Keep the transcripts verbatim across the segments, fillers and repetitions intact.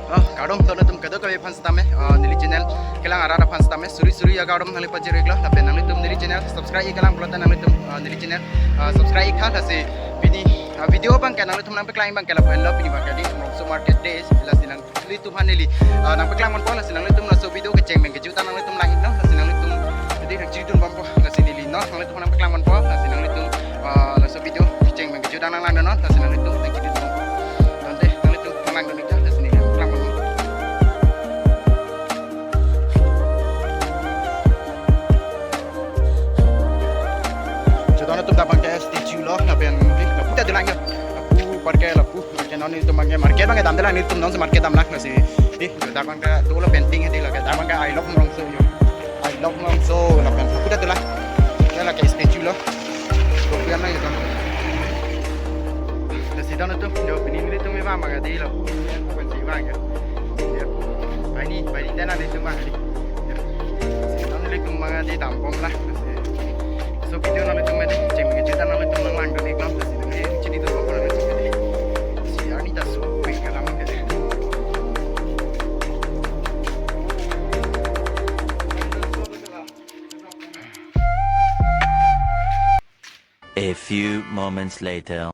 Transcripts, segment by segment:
Oh, kardom, to nangtum kadokave aphan sitame, ah, neli channel kelang arat aphan sitame suri suri akardom nangli pajir-iklo, lapen nanglitum neli channel subscribe-ik kelang pulote nanglitum, ah, neli channel, ah, subscribe-ik tha, lasi pini, ah, video abangke nanglitum nangpaklang abangke lapu henlo, pini abangke di Umrongso market day, lasi nanglitum aphan neli, ah, nangpaklang ponpo, lasi nanglitum laso video kecheng pen kejut ta nanglitum lang-iknon, lasi nanglitum jadi nangchiri dun bompo, lasi neli non nanglitum nangpaklang ponpo, lasi nanglitum, ah, laso video kecheng pen kejut ta nanglangdunnon, lasi nanglitum nangchiri dun bompo. Tangte nanglitum nanglangdun-ik tha, lasi neli nangpaklang ponpo. Chedon atum dak abangke statue lo, lapen di lapu ta dolang yo. Lapu parke lapu. Market non nelitum abangke, market abangke damdelang, nelitum non si market damlang, lasi di dak abangke dolo painting hedi lake, dak abangke I love Umrongso yo. I love Umrongso lapen lapu ta dolang. Ke lake statue lo. Kopi anai yo. Lasi don atum yo, pini nelitum eva abangke di lapu. Lapen si abangke. Yo. Paini, paini tena nelitum abangke di. Yo. Lasi don nelitum abangke di dambomlang. Lasi laso video nanglitum mati cheng kejut ta nanglitum nanglangdun-iknon, lasi nangchiri dun bompo nanglitum mati. Si arni ta su peng kalam ke. A few moments later.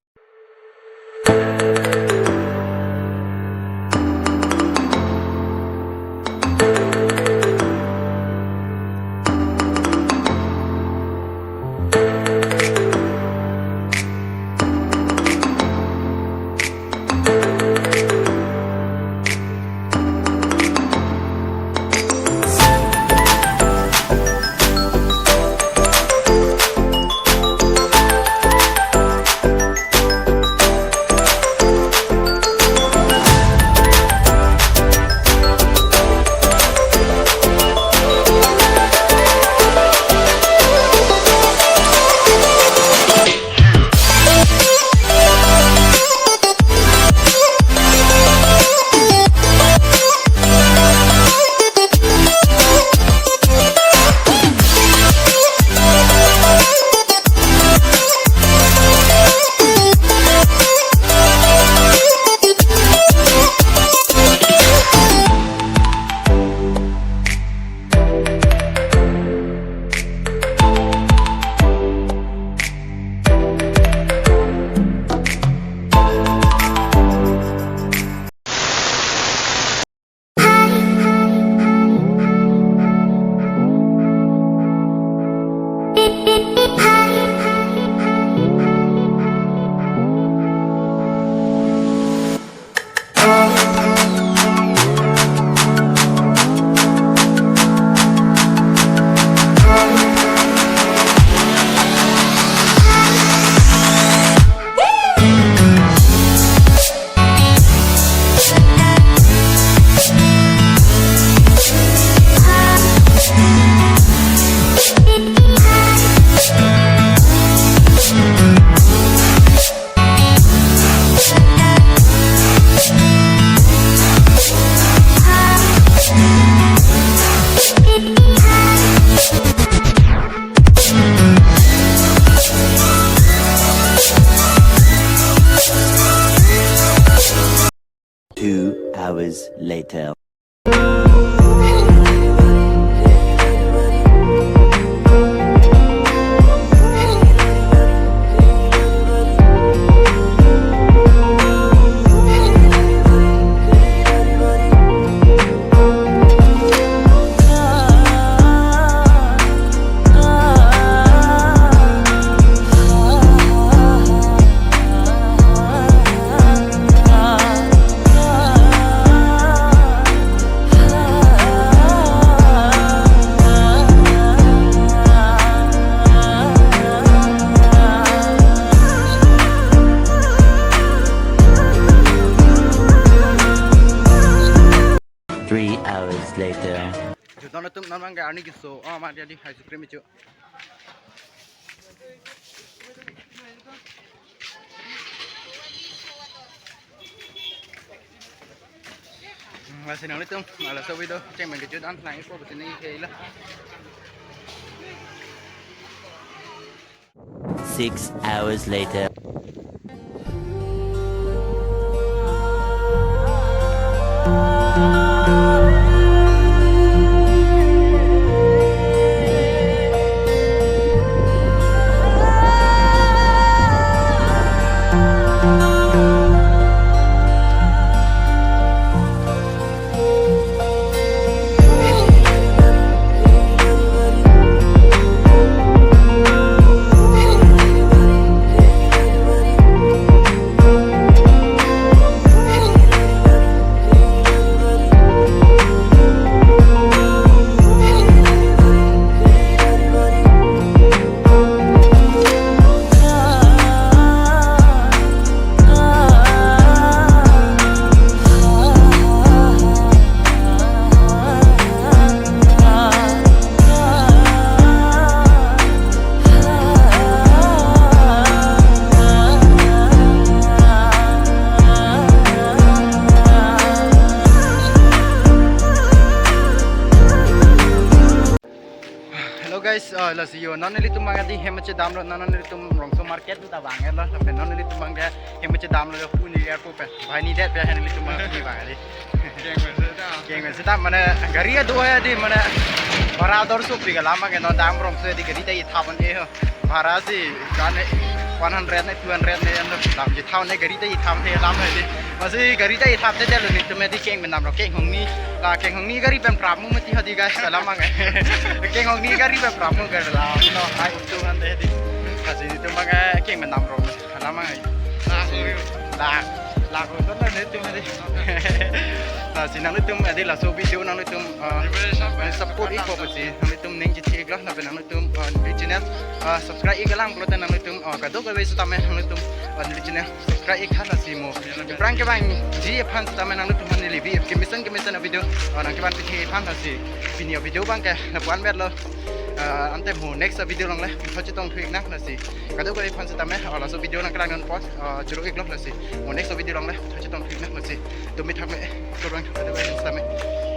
Two hours later. Three hours later. Chedon atum, non abangke arni keso, oh, amat jadi ice cream ichu. Hmm, lasi nanglitum, laso video cheng pen kejut an lang-ikpo, besi neli ke ila. Six hours later. Guys, uh, lasi yo, non nelitum abang adi hem chedamlo, non nelitum Rongso market ta vang-etlo, lapen non nelitum abang ke hem chedamlo, yo puni ya ko pen. Bhai ni det pe hem nelitum abang adi vang adi. Keng seta mane gari ado hai adi mane bhara dor sopik alam ke non dam Rongso adi gari ta ithap-an-e ho. Bhara si kane one hundred ne two hundred ne ano dam ji thau ne gari ta ithap-an-e alam hai di. Masi gari ta ithap-te detlo nelitum adi keng menam lo keng hongni la keng hongni gari pen prap mu mati hadi guys alam abang. Keng hongni gari pen prap mu gari la no hai utu han de di. Lasi nelitum abang keng menam lo alam abang. Lak lak lo na nelitum adi. Lasi nanglitum adi laso video nanglitum uh, support ik po si nanglitum ning chiti ik lo lapen nanglitum uh, neli channel uh, subscribe ik alam pulote nanglitum uh, kadokave setame nanglitum uh, neli channel subscribe ik tha lasi mo. Aphrang kevangji aphan setame nanglitum neli bi kemesen kemesen a-video uh, nangkevan pithe aphan lasi pini a-video abang ke lapu-an vetlo. Uh, ante mo next a-video along le puthot chetong thu ik nang lasi. Kadokave aphan setame uh, laso video nangkelang non pos uh, choro ik lo lasi. Mo next a-video along le puthot chetong thu ik nang lasi. Tumi thak me korang kadokave setame.